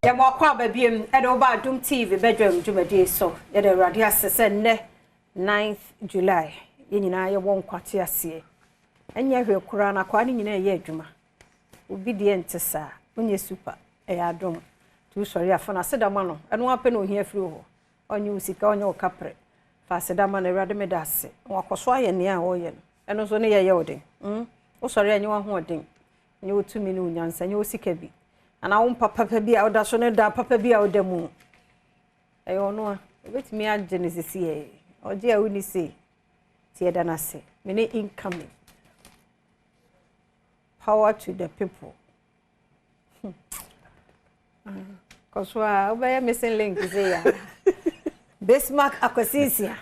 Yɛma wakɔ aba biem ɛde woba Adom TV badwam dwumadie so. Yɛde Awurade ase sɛ nnɛ 9th July yɛn nyinaa yɛwɔ nkwa te aseɛ. Ɛnyɛ hwee koraa na akwaa no nyinaa ɛyɛ adwuma. Obi deɛ nte saa. Wonyɛ super. Ɛyɛ adom. Nti wosɔre a fa no aseda ma no. Ɛno ara pɛ na ohia firi wo hɔ. Ɔnyɛ wo sika, ɔnyɛ wo kaprɛ. Fa aseda ma no. Awurade meda ase. Na wakɔ so ayɛ nea ɔreyɛ no. Ɛno nso ne yɛ yɛ wo den. Mm? Wosɔre a ɛnyɛ w'ahoɔden. Ɛnyɛ wo tumi ne wo nyansa. Ɛnyɛ wo sika bi. Anaa wo mpa papa bi a woda so ne da papa bi a woda mu. Ɛyɛ ɔno a. Obetumi agye no sisi ɛ. Ɔgye a wonni sei. Nti yɛda no ase. Me ne incoming. Power to the people. Kɔ so a wobɛyɛ missing link sɛ ya. Bismarck Akwasi Nsia,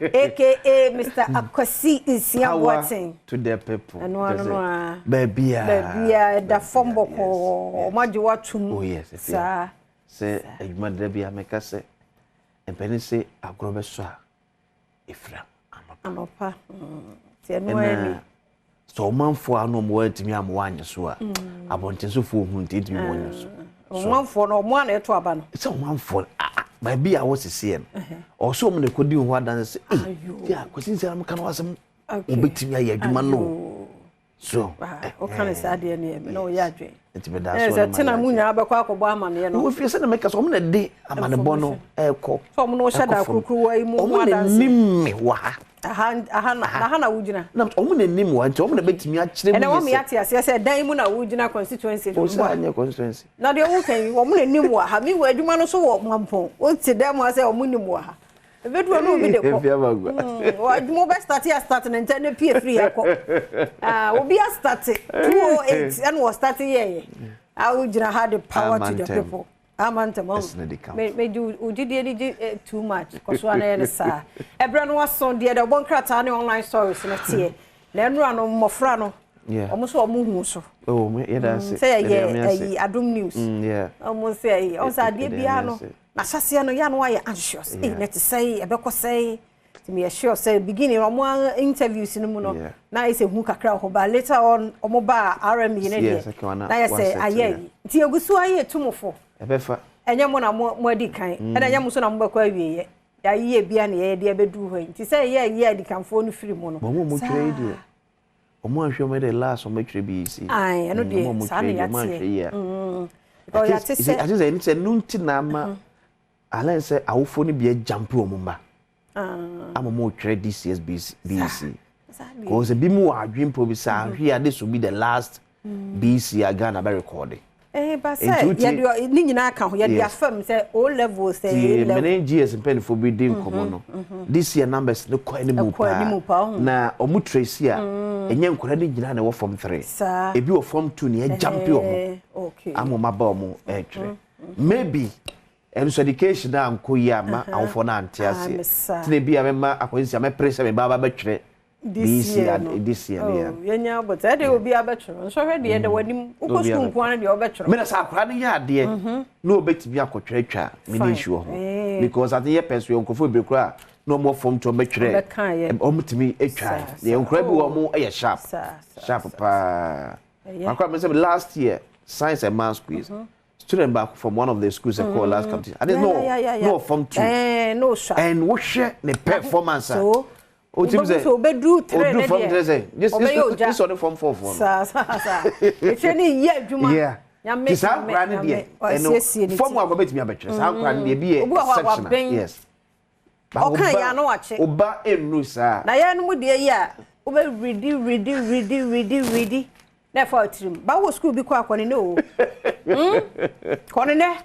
aka Mr. Akwasi Nsia Boateng. To the people. Ɛno ano no a. Baabia. Baabia ɛda fam bɔkɔɔ. Ɔmo agye watum. Oh yes. Saa. Sɛ adwuma dada bi a mɛka sɛ mpanin sɛ agorɔ bɛsɔ a efira anɔpa. Anɔpa. Ti ɛno ara ni. Sɛ ɔmanfoɔ a na ɔmo antumi ama wɔanyɛ so a, abɔntensofoɔ hu nti ntumi wɔnyɛ so. Ɔmanfoɔ no ɔmo a na ɛto aba no. Sɛ ɔmanfoɔ baabi a wɔsisi yɛ no, ɔsɛ ɔmo na ɛkɔdi ho adanse sɛ ee yɛ Akwasi Nsia mo ka no asɛm wɔbɛtumi ayɛ adwuma no. So ɔka ne saa deɛ ne ɛmɛ na ɔyɛ adwene. Nti mɛ da so sɛ tena mu nyinaa bɛkɔ akɔbɔ amaneɛ no. Wọ́n fi sɛ na mɛka sɛ ɔmo na de amanebɔ no ɛkɔ. Sɛ ɔmo na ɔhyɛ da kurukuruwa yi mu ho adanse. Ɔmo na nim me wɔ ha. Aha aha na ha na wogyina. Na ɔmo na nim wɔ ha nti ɔmo na bɛtumi akyerɛ mu yɛ sɛ. Ɛnna wɔn yɛ ate aseɛ sɛ dan mu na wogyina constituency. O sɛ anyɛ constituency. Na deɛ woka yi wɔn na nim wɔ ha mi wɔ adwuma no so wɔ Mampɔn wote dan mu ha sɛ wɔn nim wɔ ha. Ebedu no obi de kɔ. Adwuma bɛ start ya start ne ntɛn ne pie firi ya kɔ. Obi a start 208 ɛna wɔ start yɛ yɛ. A wogyina ha de power to the people. Ama ntɛm ɔmo. Me me di ogyidie ni gye too much. Kɔ so ana yɛ ne saa. Ɛbrɛ no waso deɛ de ɔbɔ nkrataa ne online stories no teɛ. Na ɛnura no mmɔfra no. Ɔmo so ɔmo hu so. Oh, yɛda ase. Sɛ yɛ ɛyi Adom News. Ɔmo sɛ ɛyi ɔmo sɛ adeɛ biara no. Na ahyɛseɛ no yɛ ano ayɛ anxious. Ee na ɛte sɛe ɛbɛkɔ sɛe. Nti meyɛ sure sɛ beginning ɔmo interviews no mu no na ayɛ sɛ hu kakra wɔ hɔ, but later on ɔmo ba RME no deɛ na ayɛ sɛ ayɛ yi. Nti egu so ayɛ tumufo. Ɛbɛfa. Ɛnyɛ mo na mo mo adi kan. Ɛna ɛnyɛ mo nso na mo bɛkɔ awieɛ. Yɛayeyɛ bia na yɛyɛ de abɛduru hɔ yi. Nti sɛ yɛ yɛ adikanfoɔ no firi mu no. Wɔn a wɔtwerɛ yi deɛ, wɔn anhwɛ wɔn de last wɔn bɛtwerɛ BEC. Ae, ɛno deɛ saa na yɛateɛ. Because yɛate sɛ. Ate sɛ sɛ ɛno nti na ama alɛn sɛ awofoɔ no bi agyampe wɔn mma ama wɔn retwerɛ this year's BEC. Because ebi mu wɔ adwene mpo bi sɛ ahwe a this will be the last BEC a Ghana bɛ record. Ba sɛ yɛde ne nyinaa ka ho, yɛde afam sɛ O level sɛ A level. Mene GS mpanyinfoɔ bi di nkɔmɔ no, this year numbers no kɔ anim paa, na ɔmo trace a ɛnyɛ nkwadaa no nyinaa na ɛwɔ form 3, ebi wɔ form 2 na yɛgyampe ɔmo ama ɔmo aba ɔmo ɛretwerɛ. Maybe ɛno so education a nkɔ yie ama awofoɔ no ante aseɛ, tena bi a mɛma akwansi a mɛpere sɛ me ba ba bɛtwerɛ this year no. This year no, yeah. Yɛnya abɔtɛ ɛde obi abɛtwerɛ nsɔhwɛ deɛ ɛda w'anim wokɔ sukuu nko ara deɛ ɔbɛtwerɛ. Mena sɛ akwadaa no yɛ adeɛ na ɔbɛtumi akɔtwerɛ twa me ne issue wɔ ho, because ade yɛ pɛ so yɛ nkurɔfoɔ bebree koraa na wɔn wɔ fam to ɔbɛtwerɛ, wɔn tumi atwa deɛ nkwadaa bi wɔ wɔn yɛ sharp sharp paa. Akwadaa mi sɛ last year science and maths quiz, student back from one of the schools mm. called last competition. I didn't know no form 2. No, and what ne performance. So o sɛ obɛduru tere ne deɛ ɔbɛyɛ ogya sɛ ɔne form 4 foɔ no saa saa saa ɛkyerɛ ne yɛ adwuma. Yeah, ti saa nkora ne deɛ ɛno form 1 bɛtumi abɛtwerɛ saa nkora ne deɛ bi yɛ exceptional. Yes, ɔka yɛ ano akye ɔba nnuru saa. Na yɛn no mu deɛ yi a wobɛ redi redi redi redi redi na ɛfa ɔtirim ba wɔ sukuu bi kɔ akɔne ne o kɔne nɛ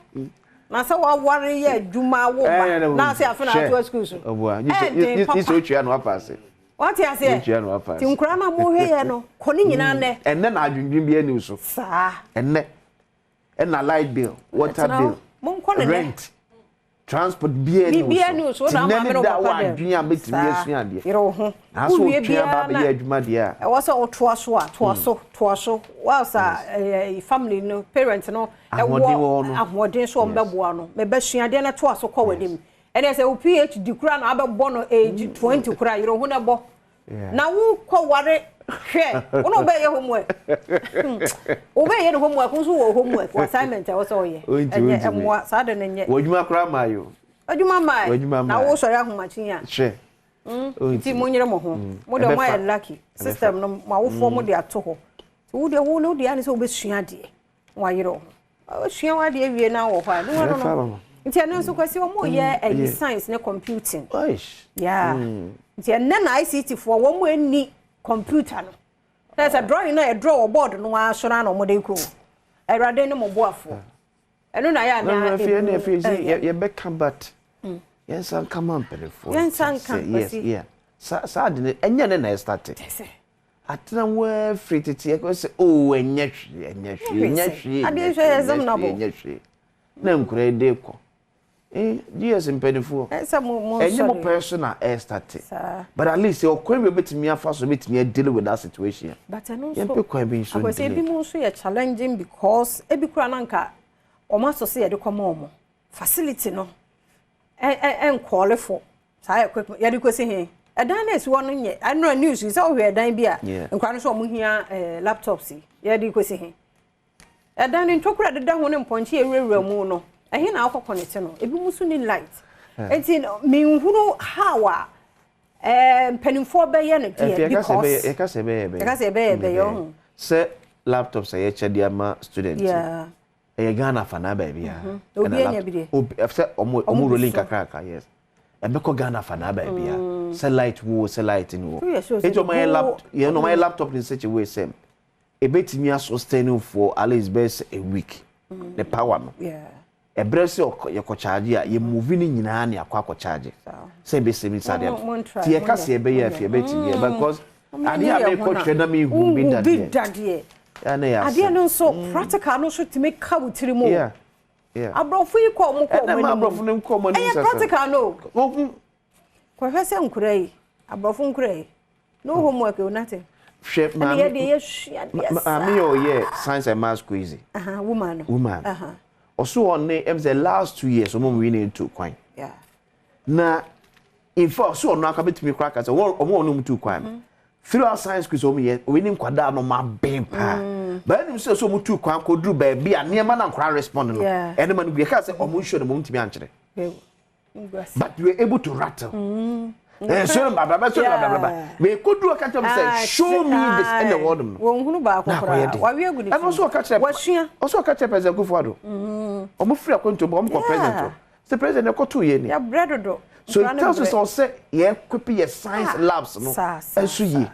na sɛ waware yɛ adwuma wo ba na sɛ afe na atoa sukuu so ɛden papa sɛ otua no afa ase. Wate aseɛ, nti nkora no a mohwɛ yɛ no kɔ ne nyinaa nnɛ. Ɛnnɛ na adwendwen bi ani so. Saa. Ɛnnɛ ɛna light bill, water bill, rent, transport biara ni wo so. Ti nnɛ ne da wɔ adwene a bɛtumi asua adeɛ. Yere wo ho. Na sɛ otwe aba abɛyɛ adwuma deɛ a. Ɛwɔ sɛ wotoa so a, toa so, toa so. Whilst a family no, parent no ɛwɔ ahoɔden so wɔn bɛboa no. Mɛbɛsua adeɛ na toa so kɔ w'anim. Ɛnna sɛ wo PhD kura na abɛbɔ no age 20 kura, yere wo ho na bɔ. Na wokɔ ware hwɛ, wo na wobɛyɛ homework. Wobɛyɛ ne homework nso wɔ homework, wɔ assignment a ɛwɔ sɛ ɔyɛ. Ɛnyɛ ɛmmoa saa de no nyɛ. W'adwuma koraa maa yo. Adwuma maa. W'adwuma maa. Na wosɔre ahomakye a. Hwɛ. Nti mo nyere mo ho. Mo deɛ mo ayɛ lucky. System no mo awofoɔ mo de ato hɔ. Nti wo deɛ wo ne wo deɛ ne sɛ wobɛsua adeɛ. Na wayere wo ho. Wosua w'adeɛ wie na wɔ hɔ a. Ne no no. Nti ɛno nso kwasi wɔn yɛ ɛyi science ne computing. Yeah. Nti ɛnɛ na ICT foɔ wɔn mo ani computer no. Sɛ sɛ drawing na yɛ draw wɔ board no ara so na na wɔn de kɔ. Awurade ne mo boafoɔ. Ɛno na yɛ ana ebu. Ɛna afei sɛ yɛbɛka but yɛnsa nka ma mpanimfoɔ. Yɛnsa nka kwasi. Yes, yeah. Saa ade no ɛnyɛ ne na ɛstarte. Atena ho ara firi tete ɛkɔ sɛ oo ɛnyɛ hwee ɛnyɛ hwee ɛnyɛ hwee ɛnyɛ hwee ɛnyɛ hwee na nkura yi de kɔ. Eh, GS mpanimfoɔ ɛnyɛ mo pɛn so na ɛstarte. But at least ɔkwan bi obetumi afa so obetumi adeal with that situation. But ɛno nso yɛmpɛ kwan bi nso akwasi ebi mu nso yɛ challenging because ebi kura na nka wɔn aso sɛ yɛde kɔma wɔn facility no ɛnkɔɔle fo saa equipment yɛde kɔsi he ɛdan na esi hɔ no nyɛ ɛnura news yi sɛ ɔhwɛ ɛdan bi a nkura no so wɔn hia ɛɛ laptops yi yɛde kɔsi he ɛdan no ntokura deda ho ne mpɔnkye ewurawura mu no ɛhe na akɔ connect no ebi mu nso ni light nti minhunu how a mpanimfoɔ bɛyɛ no deɛ because yɛka sɛ ɛbɛyɛ ɛbɛyɛ yɛka sɛ ɛbɛyɛ ɛbɛyɛ ɔho sɛ laptops a yɛkyɛ de ama student ɛyɛ Ghana fa na baabi a obi anya bi deɛ obi sɛ ɔmo ɔmo rolling kakraka, yes, ɛbɛkɔ Ghana fa na baabi a sɛ light wo sɛ light ni wɔ eti ɔmo ayɛ lap yɛn ɔmo ayɛ laptop in such a way sɛ ebetumi asustain for at least bɛyɛ sɛ a week ne power no ɛbrɛ sɛ yɛkɔ charge a yɛ move ne nyinaa ne akɔ akɔ charge sɛ ebesi mi sa deɛ ti yɛka sɛ ɛbɛyɛ afi ɛbɛtumi yɛ because adeɛ a mekɔ twɛ na mehu bi dadeɛ. Adeɛ no nso practical no nso tumi ka wo tiri mu. Aborɔfo yi kɔ ɔmo kɔ ɔmo anim, ɛyɛ practical no. Kɔhwɛ sɛ nkura yi, aborɔfo nkura yi, no homework o, nothing. Hwɛ, maame maame yɛ ɔyɛ science and maths quiz. Woman no. Woman ɔso ɔne ɛm sɛ last 2 years ɔmo mu wi ne ntu kwan na in fact ɔso ɔno aka bɛtumi kora kasa ɔmo ɔno mu tu kwan no throughout science quiz ɔmo yɛ oyi ne nkwadaa no ɔmo abɛn paa bɛn nim sɛ sɛ ɔmo tu kwan kɔduru baabi a nneɛma na nkwadaa respond no ɛne ma no bi ɛka sɛ ɔmo nsuo no ɔmo ntumi ankyerɛ, but we were able to rattle. So blah blah blah, so blah blah blah. We could do a catch up say show me this ɛna ɛwɔ nom no. Wɔn hunu baako koraa wawie egu ne ti. Ɛno nso ɔka kyerɛ wasua. Ɔso ɔka kyerɛ President Akufo-Addo. Ɔmo firi akwantu mu ɔmo kɔ president hɔ. Sɛ president ɛkɔto yɛ ni. Yabrɛ dodo. So it tells you sɛ ɔsɛ yɛ equip yɛ science labs no ɛnso yie.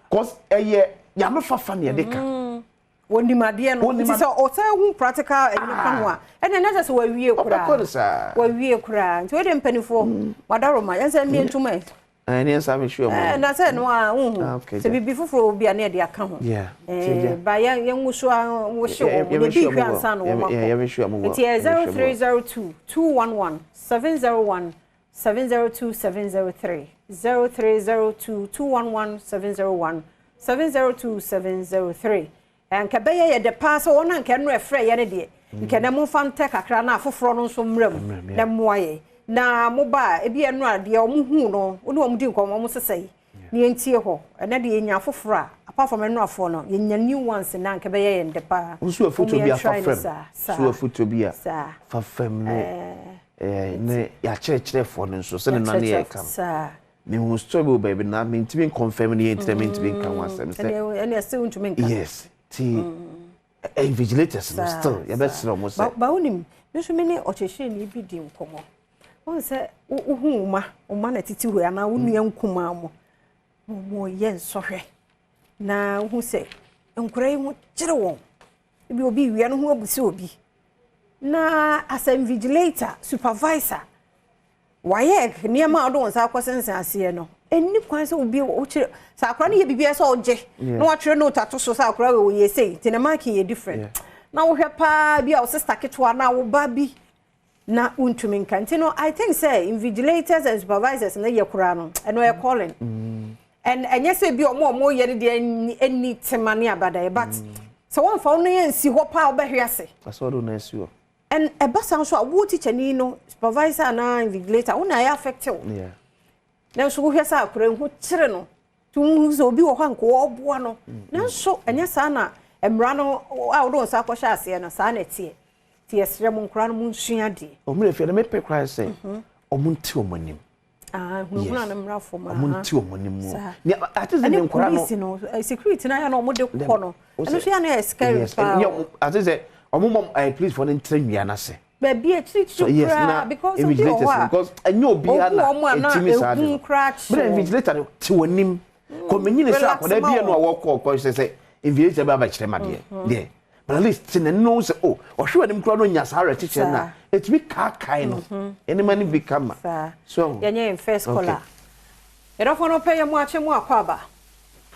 Cause ɛyɛ yano fafa na yɛde ka. Wɔnim adeɛ no nti sɛ ɔsɛ hu practical ɛyi no ka ho a ɛna ɛna sɛ sɛ wawie koraa. Ɔbɛkɔ no saa. Wawie koraa nti wɔde mpanimfoɔ wadaroma yɛn sɛ mmea ntoma yi. Ɛne nsa mi hwɛ mu. Na sɛ no a nhu sɛ biribi foforɔ bi a ne yɛde aka ho. Ba yɛn yɛn wusu a wohyɛ wɔn mu ebi hwɛ ansa na wɔn akɔ. Nti yɛ 0302 211 701, 702 703, 0302 211 701, 702 703. Nka bɛyɛ yɛ dɛ paa sɛ wɔn a nka ɛno ɛfrɛ yɛ no deɛ nka na momfa ntɛ kakra na afoforɔ no nso mmerɛ mu na mmoa yɛ na moba a ebi ɛno a deɛ ɔmo hu no wo ne ɔmo di nkɔmmɔ ɔmo sesa yi ne yɛntie hɔ. Ɛnɛ deɛ yɛnya afoforɔ a apart from ɛno afoɔ no yɛnya new ones na nka bɛyɛ yɛn dɛ paa. Nso afotuo bi afa fam so afotuo bi a fa fam ne ne yɛakyerɛkyerɛfoɔ no nso sɛne na ne yɛka no mehu story bi wɔ baabi na mentumi nkɔnfɛm ne yɛntina mentumi nka ho asɛm sɛ ɛne ɛsɛ wontumi nka. Yes, ti invigilators no still yɛbɛsrɛ ɔmo sɛ ba wonim me nso me ne ɔkyerɛkyerɛni bi di nkɔmmɔ wɔn sɛ wohu wo ma wo ma na tete hɔ anaa wo nua nkumaa mo na wɔn yɛ nsɔhwɛ na wohu sɛ nkwadaa yi ho kyerɛ wɔn ebi obi wia no ho abusi obi na as a invigilator, supervisor, wayɛ nneɛma a ɔde wɔn nsa akɔ sensɛn aseɛ no ɛni kwan sɛ obi wokyerɛ sɛ akora no yɛ biribi sɛ ɔgye na watwerɛ note ato so sɛ akora wɔ yɛ sei nti ne mark yɛ different na wohwɛ paa bi a wo sister ketewa na wo ba bi na wontumi nka. Nti no I think sɛ invigilators and supervisors no yɛ koraa no ɛno yɛ calling and ɛnyɛ sɛ bi ɔmo a ɔmo yɛ no deɛ ɛni tema ne abadaeɛ, but sɛ wɔmfa wo no yɛ nsi hɔ paa wobɛhwe ase. Asɔre na asi hɔ. And ɛba saa nso a wo teacher ni no, supervisor anaa invigilator, wo na ɛyɛ affect wo. Nanso wohwɛ sɛ akora ho kyerɛ no. Nti wohu sɛ obi wɔ hɔ a nka ɔreboa no, nanso ɛnyɛ saa na mmara no a wode wo nsa akɔhyɛ aseɛ no, saa na ɛteɛ. Nti yɛsrɛ mo nkwadaa no monsua adeɛ. Wɔn werɛ fi, ɛna mepɛ koraa sɛ wɔn nte wɔn anim. Ah, hunahuna no mmra fam. Wɔn nte wɔn anim mu. Nea ate sɛ ne nkwadaa no. Ɛne polisi no, eh, security no ayɛ na wɔn de kɔ no. Ɛno nso yɛ na yɛ scary paa. Yes, ate sɛ wɔn mɔ ɛɛ polisi fo no ntra nnua n'ase. Baabi akyirikyiri koraa because obi wɔ hɔ a because ɛnyɛ obiara na ɛtumi saa de no. Bere invigilator no te wɔn anim. Kɔminyini sɛ akwadaa bi no a wɔkɔ kɔ sɛ sɛ invigilator bɛ abɛkyerɛ ma deɛ deɛ. But at least te n'ani no sɛ oh ɔhwɛ w'anim koraa no nya saa awerɛkyekyerɛ no a ɛtumi kaakae no nneɛma no bi kama. So yɛnyɛ yɛn first caller. Yɛdɔfo no pɛ yɛ mu akyɛ mu akɔ aba.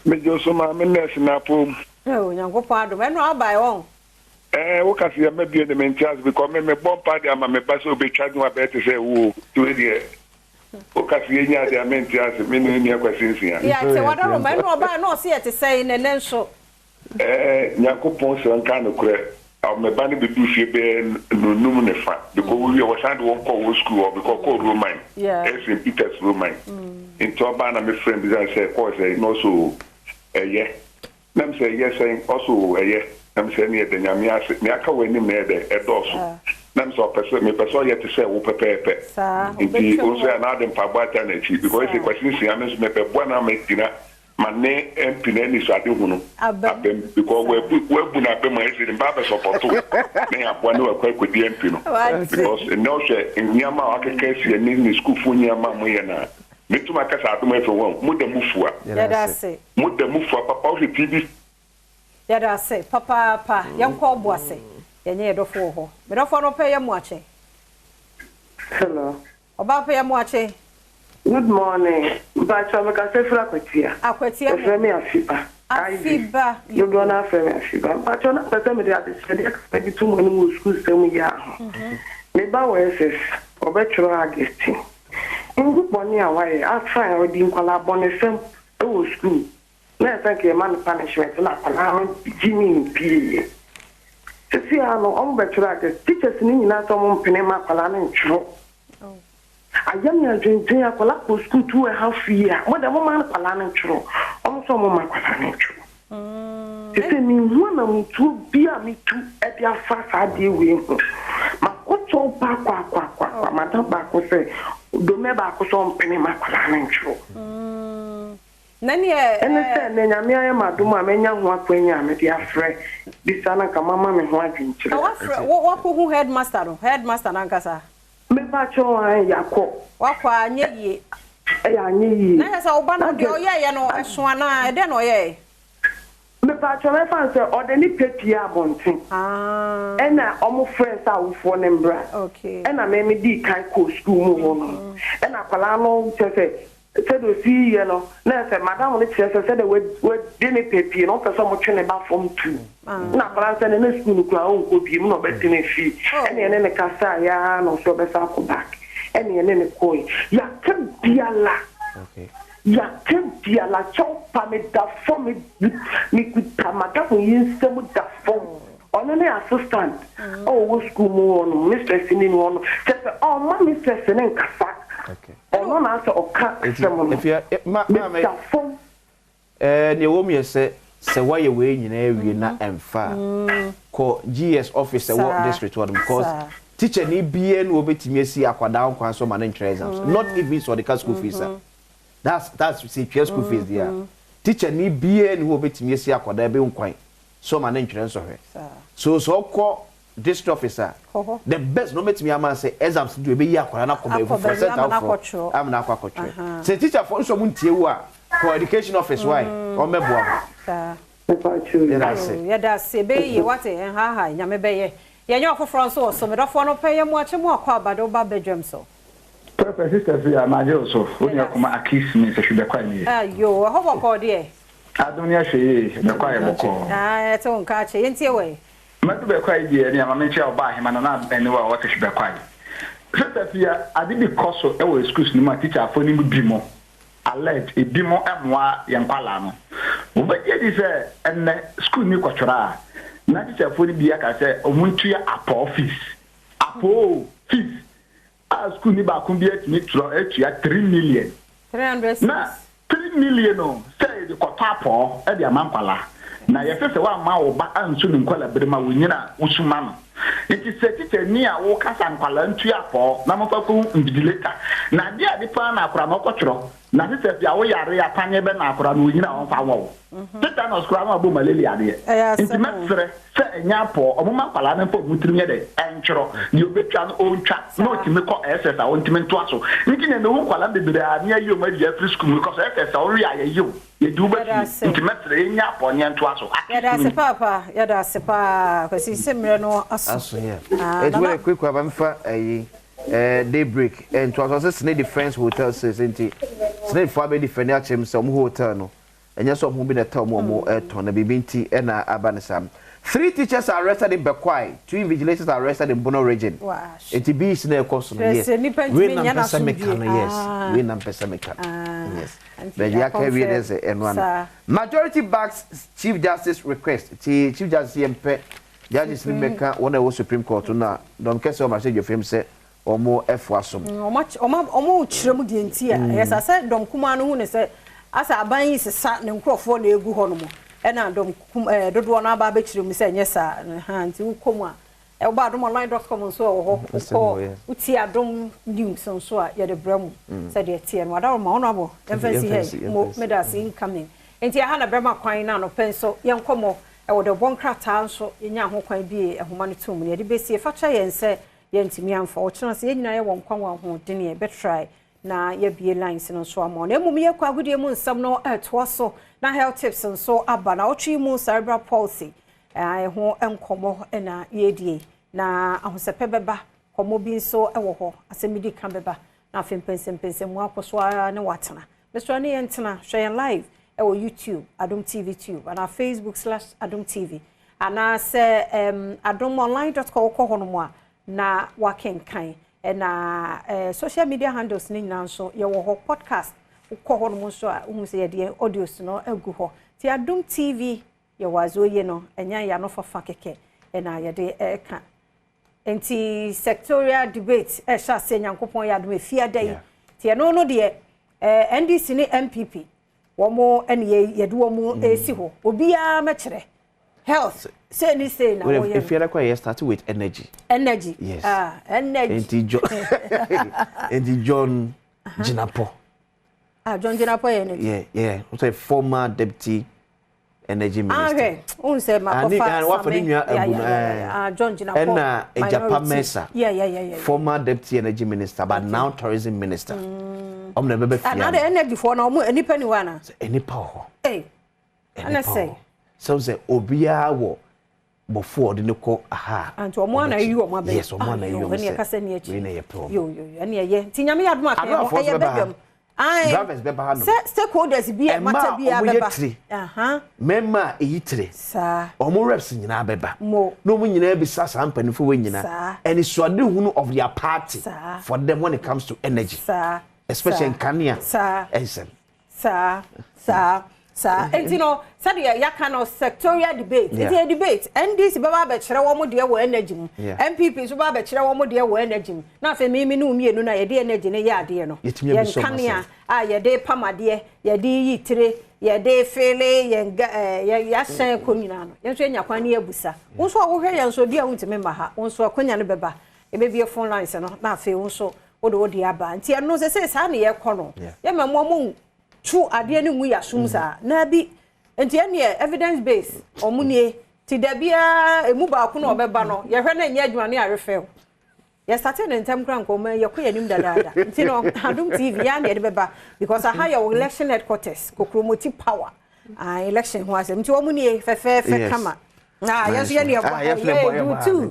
Megye so maame nurse na apom. Oh Nyankopɔn adom ɛno abae wɔn. Ɛɛ wo ka se yɛ mma bio de mente ase because me me bɔ mpa de ama me ba sɛ obetwa ne wabɛyɛ te sɛ wo o nti wei deɛ wo ka se yɛ nya deɛ mente ase me ne nua Kwasi Nsia. Yɛate wadaroma ɛno ɔbae na ɔse yɛte sɛn na ɛnɛ nso. Ɛɛ Nyankopɔn sɛ ɔnka nokorɛ ɔ me ba no bɛduu fie bɛyɛ nonum ne fa because wɔwie wɔsan de wɔn kɔɔ wɔn school hɔ because ɔkɔɔ Roman ɛyɛ St Peter's Roman nti ɔbaa na me frɛ no bisa no sɛ ɛkɔɔ sɛn na ɔse oo ɛyɛ na me sɛ ɛyɛ sɛn ɔse oo ɛyɛ na me sɛ ɛneɛ da Nyame ase nea aka wɔ anim no ɛyɛ dɛn ɛdɔɔso na me sɛ ɔpɛ sɛ mepɛ sɛ ɔyɛ te sɛ wo pɛpɛɛpɛ nti wo nso yɛ a na wode mpaebɔ ataa n'akyi because ɛsɛ Kwasi Nsia me nso mebɛboa no ama agyina Ma ne MP no anisoadehu no abam because wabu wabu n'abam a ɛsɛ ne ba abɛsɔpɔto na yɛaboa ne wakɔ akɔdi MP no because nnɛ ɔhwɛ nneɛma a wakeka asi ɛne ne sukuufoɔ nneɛma a moyɛ no a mɛtumi aka sɛ Adom FM wɔn moda mu fua moda mu fua papa wohwɛ TV Yɛda ase papaapa. Yɛnkɔ Ɔboase. Yɛnyɛ yɛn dɔfo wɔ hɔ. Me dɔfo anɔpa yi yɛ mo akye. Hello. Ɔbaa pa yi amoakye. Good morning mpakyɛw me kasa firi akwatia. Akwatia mu. Yɛfrɛ me Afiba. Ivy. Afiba yoo. Dodoɔ no ara frɛ me Afiba. Mpakyɛw na mpɛ sɛ mede adesrɛdeɛ kakra bi to mo anim wɔ sukuu sɛm yi ara ho. Me ba wɔ SS, ɔbɛtwerɛ August. Nhu bɔne a wayɛ, asan a ɔdi nkwadaa bɔnesɛm wɔ sukuu. Na ɛsɛ nka yɛma no punishment na akwadaa no gyimii pii. Sisi ara no ɔmo bɛtwerɛ ade, teachers no nyinaa sɛ ɔmo mpene mma akwadaa no ntwerɛ. Ayɛ me adwendwen, akwadaa kɔ school 2½ year, mo deɛ momma akwadaa no ntwerɛ, ɔmo sɛ ɔmo mma akwadaa no ntwerɛ. Sese menhu anamutuo bi a metu de afa saa adeɛ wei ho. Makɔ kyɛw pa akɔ akɔ akɔ akɔ, madam baako sɛ, domɛ baako sɛ ɔmpene mma akwadaa no ntwerɛ. Na neɛ Ɛne sɛ, nnɛ Nyame ayɛ me adom a manya ho akwanya a mede afrɛ bisa na nka moama me ho adwenkyerɛ Na kakra. wafrɛ, wo, woakɔhu headmaster no, headmaster no ankasa? Mepakyɛw, ae, yɛakɔ. Woakɔ a, anyɛ yie. Ɛyɛ, anyɛ yie. Na kyerɛ sɛ wo ba no, Na deɛ deɛ. ɔyɛeɛ no, ɛso anaa? Ɛdɛn na ɔyɛeɛ? Mepakyɛw, mɛfa no sɛ ɔde ne pɛ pue abɔnten, ɛna wɔfrɛɛ sɛ awofoɔ no mbra, ɛna me, medii kan kɔɔ sukuu mu hɔ nom, ɛna akwadaa no kyerɛ sɛ, Sɛdeɛ ɔsi yɛ no, na ɛsɛ madam no kyerɛ sɛ sɛdeɛ wadi ne pɛ pie no, ɔmpɛ sɛ wɔtwe ne ba fam tu. Ɛna akwadaa no sɛ ne ne sukuu no koraa ɔnkɔ bio na ɔbɛtena fie. Ɛna yɛne no kasaeɛ ara na ɔsɛ ɔbɛsan akɔ back. Ɛna yɛne no kɔe. Yɛaka biara, yɛaka biara, kyɛw pa meda fam, mekuta madam yi nsam da fam. Ɔno ne assistant a ɔwɔ sukuu mu hɔ nom, mistress no ni hɔ no. Kyerɛ sɛ ɔmma mistress no nkasa. Ɔno na asɛ ɔka asɛm no. Meda fam. Nea ɛwɔ mu yɛ sɛ, sɛ woayɛ wei nyinaa awie na ɛmfa a, kɔ GS office ɛwɔ district hɔ nom because teacher ni biara ni ɔbɛtumi asi akwadaa ho kwan sɛ ɔma no ntwerɛ exams, not even sɛ ɔde ka school fees a. That's that's sɛ etua school fees deɛ a, teacher ni biara ni hɔ ɔbɛtumi asi akwadaa bi ho kwan sɛ ɔma no ntwerɛ nsɔhwɛ. So sɛ ɔkɔ district office a, the best na ɔbɛtumi ama sɛ exams deɛ ɔbɛyi akwadaa no akɔ baabi foforɔ, center foforɔ ama no akɔ akɔtwerɛ. Sɛ teacher foɔ nso ɔmo ntie wo a, kɔ education office why, wɔn bɛboa wo. Yɛda ase. Yɛda ase, ɛbɛyɛ yie wate, ɛnhaahae, Nyame bɛyɛ. Yɛnyɛ ɔfoforɔ nso wɔ so, medɔfoɔ no pɛ yɛ mo akye mo akɔ aba de wo ba badwam so. Pɛpɛ sister Fia, magye wo so, wo nua Yɛda kuma ase. Akis me sɛ hwi bɛkwae nie. Ayoo, ɛhɔ bɔkɔɔ deɛ. Adom ne ahwɛ yie, bɛkwae bɔkɔɔ. Aah, yɛte wo nka akyɛ, yɛntie wo ɛ. Madu Bɛkwae deɛ ɛnea ma menkyea Ɔbaa Ahema Nana Abena Aniwa a ɔwɔ Sehwe Bɛkwae. Sister Fia, ade bi kɔ so wɔ yɛ schools no mu a teacherfoɔ no mu bi mo alert, ebi mo mmoa yɛn nkwadaa no. Wobɛgye adi sɛ ɛnnɛ school ni kɔtwerɛ a, na teacherfoɔ no bi aka sɛ wɔn ntua apɔɔ fees. Apɔɔ fees a school ni baako bi atumi twerɛ atua 3 million. 300 Na cedis. 3 million o, sɛ yɛde kɔtɔ apɔɔ ɛde ama nkwalaa. Na yɛsɛ sɛ woamma wo ba ansu ne nkwala bere ma wonyina a, wosu ma no. Nti sɛ teacher ni a wokasa nkwalaa ntua apɔɔ na momfa kɔhu invigilator na adeɛ ade paa na akora na ɔkɔtwerɛ na sɛ fia woyare a, paneɛ bɛ na akora no onyina a ɔmfa nwɔ wo tetanus koraa na wabɔ malaria adeɛ. Nti mɛserɛ sɛ ɛnyɛ apɔɔ, ɔmoma nkwalaa no mfa ɔmo tirim yɛ dɛ ɛntwerɛ deɛ ɔbɛtwa no ɔntwa na ɔtumi kɔ SS a ɔntumi ntoa so. Nti na mehu nkwalaa bebree a ne ayi ɔmo adi afiri sukuu mu because SS a ɔwe a yɛyi wo, yɛde wo ba fie. Nti mɛserɛ yɛnya apɔɔ ne yɛntoa so. Yɛda ase paapa, yɛda ase paa. Kwasi, sɛ mmerɛ no aso. Aso yɛ. Eti wɔde quick aba mfa ɛyi Daybreak ntoa so. Ɔsɛ SSNIT Defence Hotel sales, nti SSNIT fo abɛ defend akyerɛ mu sɛ ɔmo hotel no, ɛnyɛ sɛ ɔmo bi na ɛtɔ ɔmo ɔmo ɛtɔn na biribi nti ɛna aba ne saa. Three teachers are arrested in Bekwai, two invigilators are arrested in Bono Region. Nti bees na ɛkɔ so no, yes. Wei na mpɛ sɛ meka no, yes. Wei na mpɛ sɛ meka no, yes. Baabi aka wie de sɛ ɛno ano. Majority backs Chief Justice request. Ti Chief Justice yɛ mpɛ judges ni mmɛka wɔn a ɛwɔ Supreme Court na dɔm kɛse wɔn ahyɛ dwafam sɛ wɔn ɛfoa som. Ɔmo kyerɛ mu deɛ nti a ɛyɛ sa sɛ dɔm kumaa no hu ne sɛ asa aban yi sesa ne nkurɔfoɔ na egu hɔ nom, ɛna dɔm kum dodoɔ no aba abɛkyerɛ mu sɛ ɛnyɛ saa ha. Nti wokɔ mu a, ɛwɔ adomonline.com nso ɛwɔ hɔ. Wokɔ wotie Adom News nso a, yɛde brɛ mu sɛdeɛ teɛ no. Adaroma ɔno abɔ yɛmfa nsi ha yi mo. Meda ase incoming. Nti ɛha na bɛma kwan na anɔpɛ nso yɛnkɔmmɔ ɛwɔ de ɔbɔ nkrataa nso yɛnya ho kwan bie ɛhoma no tom no yɛde bɛsie. Fa kyɛ yɛn sɛ yɛntumi amfa. Ɔkyena sɛ yɛn nyinaa yɛwɔ nkwa wɔ ahoɔden, yɛ bɛtry na yɛbie lines no nso ama. Na mmom yɛkɔ agodie mu nsɛm no ɛtoa so na health tips nso aba. Na ɔtwe mu cerebral palsy ɛho nkɔmmɔ na yɛdie, na ahosɛpɛ bɛba, kɔmmɔ bi nso wɔ hɔ, asɛm di ka bɛba, na afei mpɛnsɛmpɛnsɛm mu akɔ so ara ne watena. Mesrɛ ne yɛntena hwɛ yɛn live ɛwɔ YouTube, Adom TV Tube, anaa Facebook/AdomTV, anaasɛ adomonline.com. Wokɔ hɔ nom a na wakenkan, ɛna social media handles ne nyinaa nso yɛwɔ hɔ. Podcast, wokɔ hɔ nom nso a, wohu sɛ yɛde yɛn audios no agu hɔ. Nti Adom TV yɛwɔ adze oye no, ɛnyɛ yɛano fafa kɛkɛ ɛna yɛde ɛka. Nti sectorial debate ɛhyɛ aseɛ, Nyankopɔn yɛ adom, efiada yi. Nti ɛno no deɛ, NDC ne NPP wɔn ɛne yɛde wɔn esi hɔ, obiara mɛkyerɛ health sei ne sei na wɔyɛ. Efiada kɔ yɛ start with energy. Energy. Yes. Ah, energy. Nti John Jinapor. Ah, John Jinapor yɛ energy. Yeah, so former deputy energy minister. Ah, hwɛ, n sɛ makɔfa. Wafa ne nua abu no. Ah, John Jinapor. Ɛna Egyapa Mercer, former deputy energy minister but now tourism minister, ɔmo na ɛbɛbɛ fia. Na de energy foɔ na ɔmo nipa ni hɔ ana? Nipa wɔ hɔ. Ee, ɛna sɛ. Sɛ obiara wɔ bɔfo a ɔde ne kɔ aha. Nti ɔmo ana eyi ɔmo abɛn? Yes, ɔmo ana eyi ɔmo. Ɛni ɛkasa ni akyi. Wei na yɛ pɛ ɔmo. Yo yo, ɛni ɛyɛ nti Nyame yɛ adum akɛyɛ hɔ, ɛyɛ bɛdwam. Drivers bɛba ha nom. Sɛ stakeholders bi a mata bi a mmaa a ɔmo bɛba. Yɛ tire, mmarima a eyi tire, ɔmo reps nyinaa bɛba na ɔmo nyinaa bisa saa mpanimfoɔ wɔ nyinaa ɛnisuadehunu of their party for them when it comes to energy, especially nkanea ɛnsɛm. Saa nti no, sɛdeɛ yɛaka no, sectorial debate nti yɛ debate, NDC bɛba abɛkyerɛ wɔn deɛ wɔ energy mu, NPP nso bɛba abɛkyerɛ wɔn deɛ wɔ energy mu, na afei mímí ne mmienu na yɛde energy no yɛ adeɛ no, yɛn kanea a yɛde pam adeɛ, yɛde yi tire, yɛde feele yɛn ga yɛ yɛahyɛn kɔ nyinaa no, yɛn nso yɛnya kwan ne yɛabusa. Wɔn nso a wɔhwɛ yɛn nso bi a wɔntumi mma ha, wɔn nso akonnwa no bɛba, ebebie phone lines no na afei wɔn nso wode aba. Nti ɛno sɛ saa ne yɛkɔ no, yɛma mo ɔmo tu adeɛ no ngu yasum saa na bi. Nti ɛneɛ evidence base ɔmo nie ti da biara emu baako na ɔbɛba no, yɛhwɛ na ɛnyɛ adwuma ne arefɛ o. Yɛsate ne ntɛm kora nkɔmɔ, yɛkɔ yɛn anim dadaada. Nti no Adom TV yɛn na yɛde bɛba because aha yɛ wɔ election headquarters, Kokromoti power. Ah, election ho asɛm nti wɔn nie fɛfɛɛfɛ kama na yɛn nso yɛ ne ɛbɔ ha, yɛ edu tu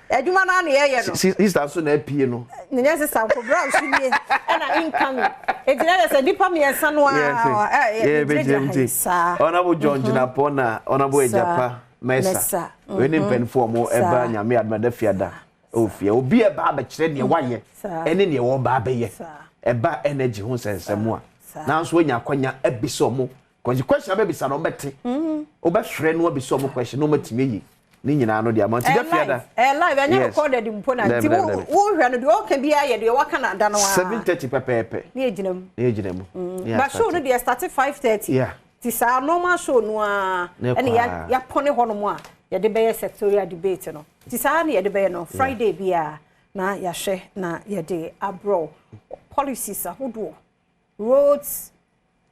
adwuma naa na yɛyɛ no. Sista nso na apie no. Ne nyɛ sista nko bra nso nie, ɛna incoming. Eti na yɛ sɛ nipa mmiɛnsa no a ɛ gyinagyina ha yi saa. Honourable John Jinapor na Honourable Egyapa Mercer, wei ne mpanyinfoɔ a wɔn ɛba. Nyame adumada fiada ɛwɔ fie, obi ɛba abɛkyerɛ nea wayɛ ɛne nea wɔba abɛyɛ ɛba energy ho nsɛnsɛm a, nanso wonya akwanya abisa ɔmo kɔsi question, abɛbisa na ɔbɛte, wobɛfrɛ no abisa ɔmo question na ɔmatumi ayi. Ne nyinaa no de ama nti da fiada. Ɛyɛ live, ɛnyɛ recorded mpo na nti wohwɛ no deɛ ɔka biara yɛ deɛ waka no da no ara. 7:30 pɛpɛɛpɛ. Ne yɛgyina mu. Ne yɛgyina mu. Mm. Ba show no deɛ start 5:30. Yeah. Ti saa normal show no ara ɛne yɛapɔne hɔ nom a yɛde bɛyɛ sectorial debate no. Ti saa na yɛde bɛyɛ no Friday biara na yɛahwɛ na yɛde abrɔ policies ahodoɔ roads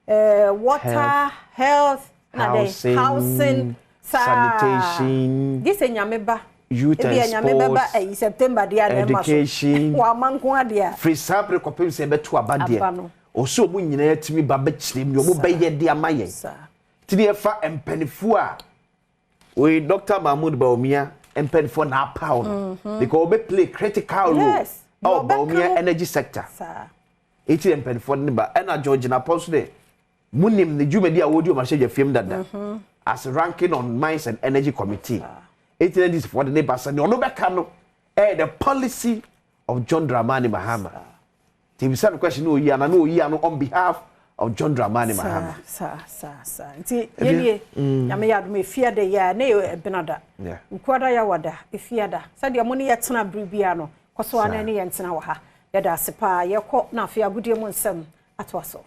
eh, water, health, na dɛn, housing, saa. Sanitation, Gye sɛ Nyame ba. Youth and Ebia Nyame bɛba sports, ayi September deɛ a na ɛma so. Education. Wama nko adeɛ a. Firi saa bere kɔpem sɛ yɛbɛto aba deɛ, Aba no. ɔsɛ wɔn nyinaa tumi ba bɛkyerɛ mu deɛ wɔn bɛyɛ de ama yɛn. Saa. Nti deɛ ɛfa mpaninfoɔ a, wei Doctor Mahmood Bawumia mpaninfoɔ na apaw no because ɔbɛ play critical role Deɛ ɛwɔ ɔbɛka Bawumia no. energy sector. Saa. Enti na mpanimfoɔ de no ba. Ɛna George Jinapor nso de, monim ne dwumadi a ɔredi wɔ mmarahyɛbadwafie mu dada as ranking on Mines and Energy Committee. Enti na NDCfoɔ de ne ba sɛ nea ɔno bɛka no ɛyɛ the policy of John Dramani Mahama. Nti ebisa no question na ɔyi ano na ɔyi ano on behalf of John Dramani Mahama. Saa, saa, saa. Nti yɛnie, Nyame yɛ adom Efiada yi a, ɛnɛ yɛ Ɛbenada. Wukuada Yawada, Efiada. Sɛdeɛ mo ne yɛtena bere biara no, kɔ so ara na ɛne yɛn ntena wɔ ha. Yɛda ase paa. Yɛkɔ na afei agodie mu nsɛm atoa so.